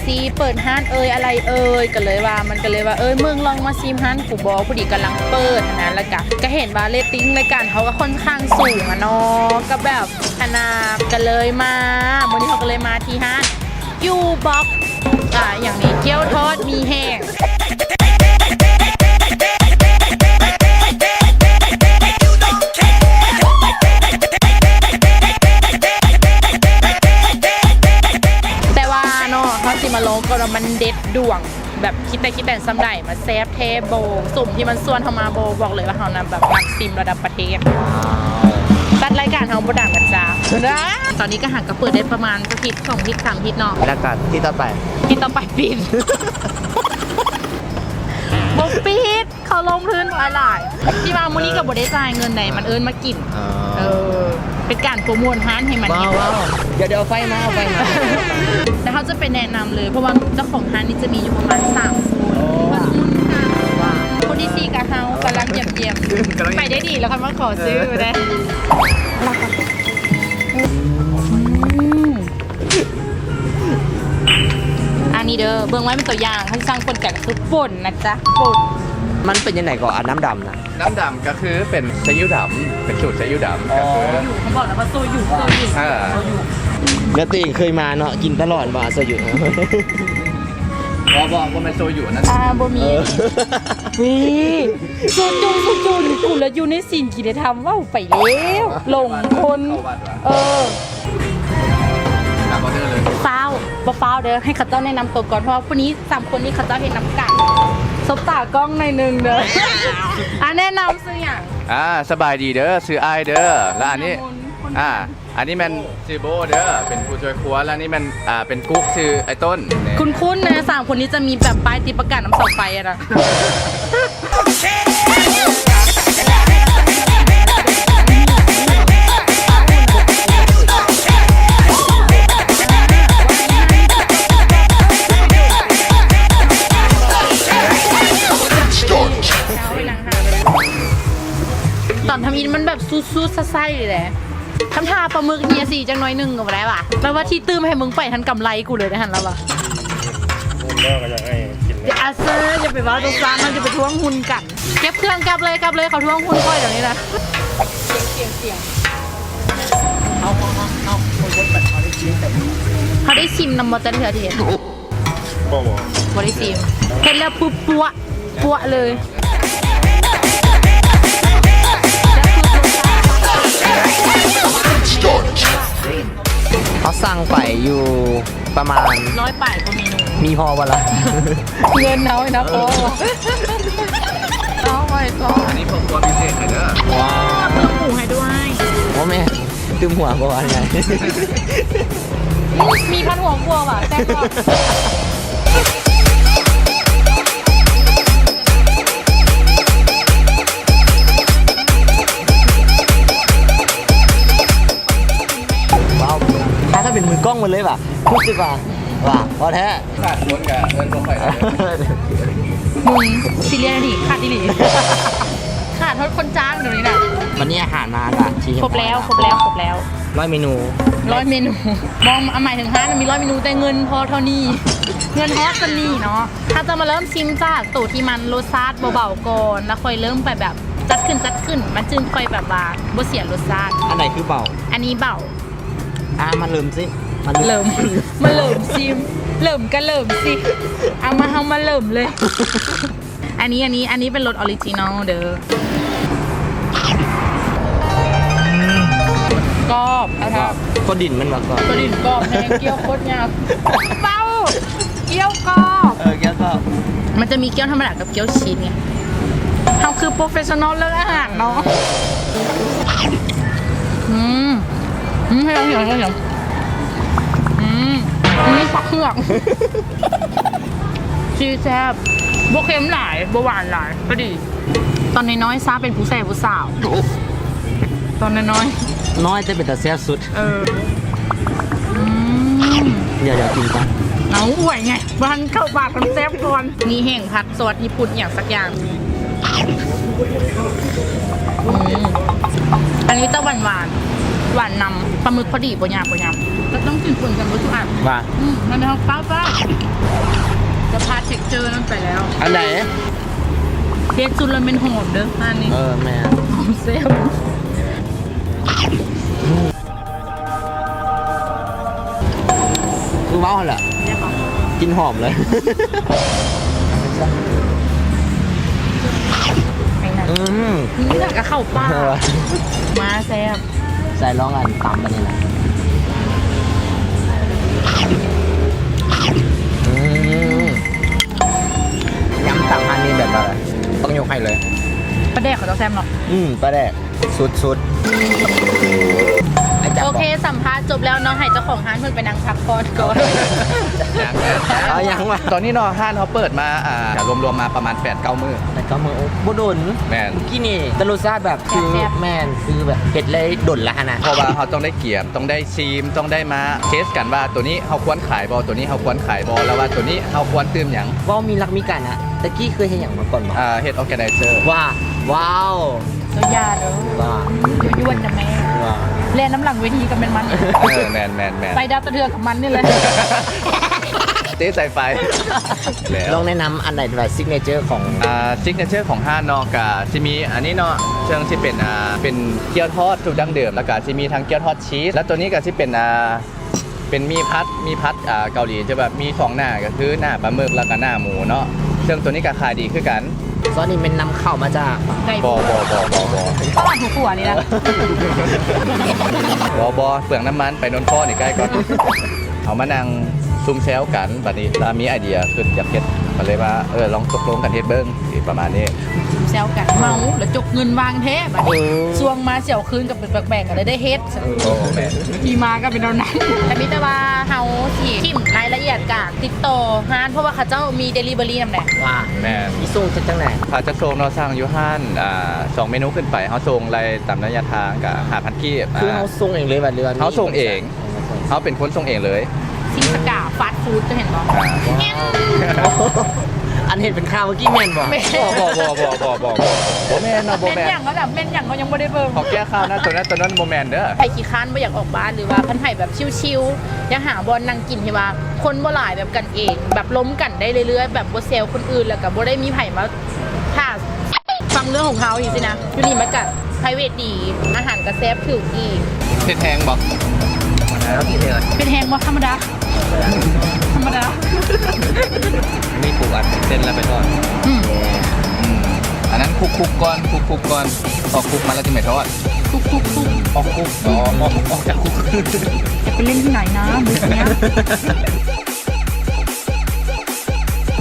ຊິເປີດຮ້ານເອີຍ ອະໄລເອີຍ ກໍເລີຍວ່າ ມັນກໍເລີຍວ່າ ເອີຍ ມຶງລອງມາຊິມຮ້ານກູບໍ ພໍດີກຳລັງເປີດຫັ້ນນະ ແລ້ວກະ ກະເຫັນວ່າເຣດຕິງລາຍການເຮົາກໍຄ່ອນຂ້າງສູງອະເນາະ ກໍແບບ ອັນນາ ກໍເລີຍມາ ມື້ນີ້ເຮົາກໍເລີຍມາທີ່ຮ້ານ ຢູບັອກ ອ່າ ຫຍັງນີ້ ກ້ຽວທອດມີແຫ້ງ. ແຕ່ວ່າເນາະ ເຮົາຊິມາລອງກ່ອນວ່າມັນເດັດດ່ວງ ແບບ ຂີ້ແຕກຂີ້ແຕນສ່ຳໃດ ມັນແຊບແທ້ບໍ່ ສົມທີ່ມັນຊວນເຮົາມາບໍ່ ບອກເລີຍວ່າເຮົານະ ແບບ ນັກຊິມລະດັບປະເທດ. ຕັດລາຍການເຮົາບໍ່ດັງນະຈ໊ະ. ຕອນນີ້ກໍຫາກໍເປີດໄດ້ປະມານອາທິດ ສອງອາທິດ ສາມອາທິດເນາະ ແລ້ວກໍທີ່ຕໍ່ໄປ ທີ່ຕໍ່ໄປປິດ ບໍ່ປິດ ເຂົາລົງທຶນຫຼາຍໆ ທີ່ວ່າມື້ນີ້ກໍບໍ່ໄດ້ຈ່າຍເງິນໃດ ມັນເອີ້ນມາກິນ. ເອີ ເປັນການໂປຣໂມດຮ້ານໃຫ້ມັນ. ວ້າວ ດຽວ ດຽວເອົາໄຟມາ ເອົາໄຟມາ. ແລ້ວເຮົາຈະໄປແນະນຳເລີຍ ເພາະວ່າເຈົ້າຂອງຮ້ານນີ້ຈະມີຢູ່ປະມານສາມຄົນ ເພິ່ນຫຸ້ນກັນ. ຄົນທີສີ່ກໍເຮົາກຳລັງຢ້ຽມໆ ໄປໄດ້ດີແລ້ວຄ່ອຍມາຂໍຊື້ເດ້. ອັນນີ້ເດີ ເບິ່ງໄວ້ເປັນຕົວຢ່າງ ຄັນຊິສັ່ງປົນແກະກໍຄືປົ່ນນະຈ໊ະ ປົ່ນ. ມັນເປັນຈັ່ງໃດກໍ ອັນນ້ຳດຳນະ? ນ້ຳດຳກໍຄືເປັນໂຊຍຸດຳ ເປັນສູດໂຊຍຸດຳ ກໍຄື ເຂົາບອກແລ້ວວ່າໂຊຍຸ ໂຊຍຸ ເອີ ໂຊຍຸ. ແລ້ວຕົວເອງເຄີຍມາເນາະ ກິນຕະຫຼອດບໍ່ໂຊຍຸ? ບໍ່ ບໍ່ ບໍ່ແມ່ນໂຊຍຸນັ້ນ ອ່າ ບໍ່ມີ. ເອີ ວິ ໂຊຈຸ ໂຊຈຸ ນີ້ກູລະຢູ່ໃນສິນກິນໃນທຳ ເວົ້າໄປແລ້ວ ຫຼົງຄົນ. ເອີ ຕາມອໍເດີເລີຍ ຟ້າວ ບໍ່ຟ້າວເດີ ໃຫ້ເຂົາເຈົ້າແນະນຳໂຕກ່ອນ ເພາະວ່າຜູ້ນີ້ ສາມຄົນນີ້ເຂົາເຈົ້າເຮັດນຳກັນ. ສົບຕາກ້ອງໜ້ອຍໜຶ່ງເດີ. ອ່າ ແນະນຳຊື່ຫຍັງ? ອ່າ ສະບາຍດີເດີ ຊື່ອ້າຍເດີ. ແລ້ວອັນນີ້ ອ່າ ອັນນີ້ແມ່ນຊື່ໂບ້ເດີ ເປັນຜູ້ຊ່ວຍຄົວ. ແລ້ວນີ້ແມ່ນ ອ່າ ເປັນກຸກ ຊື່ອ້າຍຕົ້ນ. ຄຸ້ນໆນະ ສາມຄົນນີ້ຈະມີແບບປ້າຍຕິດປະກາດນຳເສົາໄຟອະນະ. ຕອນທຳອິດມັນແບບຊູດໆຊາຍໆເລີຍແຫຼະ. ທຳທ່າປາໝຶກເຫຍສີຈັກໜ້ອຍໜຶ່ງກໍບໍ່ໄດ້ຫວາ. ແປວ່າທີ່ຕື່ມໃຫ້ມຶງໄປຫັ້ນກຳໄລກູເລີຍເດ້ຫັ້ນລະຫວາ. ຫຸ້ນແລ້ວກໍຢາກໃຫ້ກິນເລີຍ. ຢ່າເຊີ ຢ່າໄປເວົ້າຈັ່ງຊັ້ນ ເຮົາຈະໄປທວງຫຸ້ນກັນ. ເກັບເຄື່ອງກັບເລີຍ ກັບເລີຍ ເຂົາທວງຫຸ້ນຂ້ອຍດຽວນີ້ນະ. ສຽງ ສຽງ ສຽງ. ເຮົາ ເຮົາ ເຮົາ ເຮົາ ເຮົາ ເຮົາໄດ້ຊິມນຳບໍ່ ແຕ່ເທື່ອທີ່ເຮັດ? ບໍ່ ບໍ່ ບໍ່ໄດ້ຊິມ. ເຮັດແລ້ວປຸບປົວ ປົວເລີຍ. ເຮົາສັ່ງໄປຢູ່ປະມານຮ້ອຍປາຍກວ່າເມນູ. ມີພໍບໍ່ລະ? ເງິນເຮົານະ ພໍບໍ່? ເອົາໄວ້ກ່ອນ. ອັນນີ້ເພື່ອຄວາມພິເສດໃຫ້ເດີ. ວ້າວ ເພີ່ມໝູໃຫ້ດ້ວຍ. ບໍ່ແມ່ນ ຕື່ມຫົວບໍ່ວ່າໄງ. ມີພັນຫົວກວ່າຫວາ ແຊບບໍ່? ວ້າວ ຖ້າເປັນມືກ້ອງໝົດເລີຍຫວາ ຮູ້ສຶກວ່າ ຫວາ ພໍແທ້. ຂາດຄົນກະເອີ້ນບໍ່ຄ່ອຍໄດ້. ມຶງ ຊີຣຽສອີ່ຫຼີ ຂາດອີ່ຫຼີ ຂາດຮອດຄົນຈ້າງດຽວນີ້ນະ. ວັນນີ້ອາຫານມາກະທີ່ຮຽບຮ້ອຍແລ້ວ. ຄົບແລ້ວ ຄົບແລ້ວ ຮ້ອຍເມນູ. ຮ້ອຍເມນູ ບໍ່ ໝາຍເຖິງຮ້ານມີຮ້ອຍເມນູ ແຕ່ເງິນພໍເທົ່ານີ້ ເງິນຮອດສ່ຳນີ້ເນາະ. ເຮົາຈະມາເລີ່ມຊິມຈາກໂຕທີ່ມັນລົດຊາດເບົາໆກ່ອນ ແລ້ວຄ່ອຍເລີ່ມໄປແບບຈັດຂຶ້ນ ຈັດຂຶ້ນ ມັນຈຶ່ງຄ່ອຍແບບວ່າບໍ່ເສຍລົດຊາດ. ອັນໃດຄືເບົາ? ອັນນີ້ເບົາ. ອ່າ ມາເລີ່ມຊິ ມາເລີ່ມ ມາເລີ່ມຊິມ ເລີ່ມກະເລີ່ມຊິ ເອົາມາ ເຮົາມາເລີ່ມເລີຍ. ອັນນີ້ ອັນນີ້ ອັນນີ້ເປັນລົດອໍຣິຈິນອລເດີ. ກອບ ກອບ ຕົວດິນມັນວ່າກອບ ຕົວດິນກອບແຮງ ກ້ຽວໂຄດຍາວ. ເບົາ ກ້ຽວກອບ ເອີ ກ້ຽວກອບ. ມັນຈະມີກ້ຽວທຳມະດາກັບກ້ຽວຊີສໄງ. ເຮົາຄືໂປຣເຟສຊັນນໍເລື່ອງອາຫານເນາະ. ອືມ ອືມ ເຮັດຫຍັງ ເຮັດຫຍັງ ເຮັດຫຍັງ. ອືມ ອືມ ປັກເຜືອກ. ຊີສແຊບ ບໍ່ເຄັມຫຼາຍ ບໍ່ຫວານຫຼາຍ ພໍດີ. ຕອນນ້ອຍໆ ຊາເປັນຜູ້ແສຜູ້ສາວ ຕອນນ້ອຍໆ ນ້ອຍແຕ່ເປັນຕາແຊບສຸດ. ເອີ ອືມ ດຽວໆ ກິນກ່ອນ. ເອົາ ອວຍໄງ ບໍ່ທັນເຂົ້າປາກ ມັນແຊບກ່ອນ. ນີ້ແຫ້ງຜັດ ຊອດຍີ່ປຸ່ນອີ່ຫຍັງສັກຢ່າງ. ອືມ ອັນນີ້ຈະຫວານໆ ຫວານນຳ ປາໝຶກພໍດີ ບໍ່ຫຍາບ ບໍ່ຫຍາບ. ກໍຕ້ອງກິນປົນກັນເບິດທຸກອັນ ວ່າ ອືມ ມັນເປັນຂອງປ້າໆ ຈະພາເທັກເຈີນັ້ນໄປແລ້ວ ອັນໃດ ເດັດສຸດລະແມ່ນຫອມເດີ ອັນນີ້ ເອີ ແມ່ນ ຫອມແຊບ ຄືເວົ້າຫັ້ນແຫຼະ ກິນຫອມເລີຍ ອືມ ນີ້ລະກະເຂົ້າປາກ ເອີ ມາແຊບ ໃສ່ລອງອັນຕຳອັນນີ້ນະ ອືມ ຍຳຕຳອັນນີ້ແບບວ່າຕ້ອງຍົກໃຫ້ເລີຍ ປາແດກເຂົາເຈົ້າແຊບເນາະ ອືມ ປາແດກ ສຸດໆ ໂອເຄ ສຳພາດຈົບແລ້ວເນາະ ໃຫ້ເຈົ້າຂອງຮ້ານເພິ່ນໄປນັ່ງພັກຜ່ອນກ່ອນ ເອົາຍັງວະ ຕອນນີ້ເນາະ ຮ້ານເຮົາເປີດມາ ອ່າ ລວມໆມາປະມານແປດເກົ້າມື້ ແປດເກົ້າມື້ ໂອ້ ບໍ່ດົນ ແມ່ນ ກິນນີ້ ແຕ່ລົດຊາດແບບ ຄື ແຊບໆ ແມ່ນ ຄືແບບເຮັດໄດ້ດົນລະຫັ້ນນະ ເພາະວ່າເຮົາຕ້ອງໄດ້ກຽມ ຕ້ອງໄດ້ຊີມ ຕ້ອງໄດ້ມາເທສກັນວ່າ ໂຕນີ້ເຮົາຄວນຂາຍບໍ່ ໂຕນີ້ເຮົາຄວນຂາຍບໍ່ ແລ້ວວ່າໂຕນີ້ເຮົາຄວນຕື່ມຫຍັງ ເວົ້າມີຫຼັກມີການນະ ແຕ່ກີ້ເຄີຍເຮັດຫຍັງມາກ່ອນບໍ່ ເອີ ເຮັດ organizer ວ່າ ວ້າວ ເຈົ້າຢ່າເດີ ວ່າ ອືມ ຍົວນນະແມ່ ວ່າ ແລ່ນນຳຫຼັງເວທີກໍແມ່ນມັນ ເອີ ແມ່ນໆໆ ໄປດາວຕະເທື່ອກັບມັນນີ້ແຫຼະ ເຕະສາຍໄຟ ແລ້ວ ລອງແນະນຳອັນໃດທີ່ວ່າ signature ຂອງ ອ່າ signature ຂອງຮ້ານເນາະ ກະຊິມີອັນນີ້ເນາະ ເຊິ່ງຊິເປັນ ອ່າ ເປັນກ້ຽວທອດສູດດັ້ງເດີມ ແລ້ວກະຊິມີທັງກ້ຽວທອດຊີສ ແລ້ວໂຕນີ້ກະຊິເປັນ ອ່າ ເປັນໝີ່ຜັດ ໝີ່ຜັດ ອ່າ ເກົາຫຼີ ຈະແບບມີສອງໜ້າ ກໍຄືໜ້າປາໝຶກ ແລ້ວກໍໜ້າໝູເນາະ ເຊິ່ງໂຕນີ້ກໍຂາຍດີຄືກັນ ຊອສນີ້ແມ່ນນຳເຂົ້າມາຈາກໄກ ບໍ່ ບໍ່ ບໍ່ ບໍ່ ບໍ່ ຕະຫຼາດຫົວຂົວນີ້ນະ ບໍ່ ບໍ່ ເປືອງນ້ຳມັນ ໄປໂນນພໍ້ນີ້ໃກ້ກ່ອນ ເຮົາມານັ່ງຊຸມແຊວກັນ ບັດນີ້ລາວມີໄອເດຍ ຄຶດຢາກເຮັດ ກໍເລີຍວ່າ ເອີ ລອງຕົກລົງກັນເຮັດເບິ່ງ ປະມານນີ້ ຊຸມແຊວກັນ ເມົາແລ້ວຈົກເງິນວາງແທ້ ບັດນີ້ ເອີ ຊ່ວງມາຊິເອົາຄືນກໍ ແປກໆກໍເລີຍໄດ້ເຮັດ ເອີ ທີ່ມາກໍເປັນແນວນັ້ນ ແຕ່ມີແຕ່ວ່າເຮົາຊິຖິ້ມລາຍລະອຽດການຕິດຕໍ່ຮ້ານ ເພາະວ່າເຂົາເຈົ້າມີ delivery ນຳແດ່ ວ່າ ແມ່ນ ຊິສົ່ງຈາກທາງໃດ ຖ້າຈະສົ່ງເນາະ ສັ່ງຢູ່ຮ້ານ ອ່າ ສອງເມນູຂຶ້ນໄປ ເຮົາສົ່ງໄດ້ຕາມໄລຍະທາງກໍຫ້າພັນກີບ ຄືເຮົາ ອ່າ ສົ່ງເອງເລີຍບໍ່ ຫຼືວ່າເຮົາສົ່ງເອງ ເຮົາເປັນຄົນສົ່ງເອງເລີຍ ຊີສະກາ fast food ເຈົ້າເຫັນບໍ່ ອ່າ ແຮງ ອັນເຫັນເປັນຂ່າວເມື່ອກີ້ແມ່ນບໍ່ ແມ່ນ ບໍ່ ບໍ່ ບໍ່ ບໍ່ ບໍ່ ບໍ່ ບໍ່ ບໍ່ແມ່ນເນາະ ບໍ່ແມ່ນ ແມ່ນຫຍັງລະ ແມ່ນຫຍັງເຮົາຍັງບໍ່ໄດ້ເບິ່ງ ຂໍແກ້ຂ່າວນະ ໂຕນັ້ນ ໂຕນັ້ນບໍ່ແມ່ນເດີ ໃຜຂີ້ຄ້ານບໍ່ຢາກອອກບ້ານ ຫຼືວ່າຄັນໃຜແບບຊິວໆ ຢາກຫາບ່ອນນັ່ງກິນທີ່ວ່າຄົນບໍ່ຫຼາຍ ແບບກັນເອງ ແບບລົມກັນໄດ້ເລື້ອຍໆ ແບບບໍ່ແຊວຄົນອື່ນ ແລ້ວກໍບໍ່ໄດ້ມີໃຜມາຖ້າຟັງເລື່ອງຂອງເຮົາຈັ່ງຊີ້ນະ ຢູ່ນີ້ມັນກະ private ດີ ອາຫານກະແຊບ ຖືກອີກ ເຜັດແຮງບໍ່ ເຜັດແຮງບໍ່ ທຳມະດາ ທຳມະດາ ມີປູອັດເສັ້ນແລ້ວໄປທອດ ອືມ ອືມ ອັນນັ້ນຄຸກໆກ່ອນ ຄຸກໆກ່ອນ ອອກຄຸກມາແລ້ວຈຶ່ງໄປທອດ ຄຸກໆໆ ອອກຄຸກ ອອກ ອອກ ອອກຈາກຄຸກ ຈະໄປຫຼິ້ນທີ່ໄຫນນະ ມື້ນີ້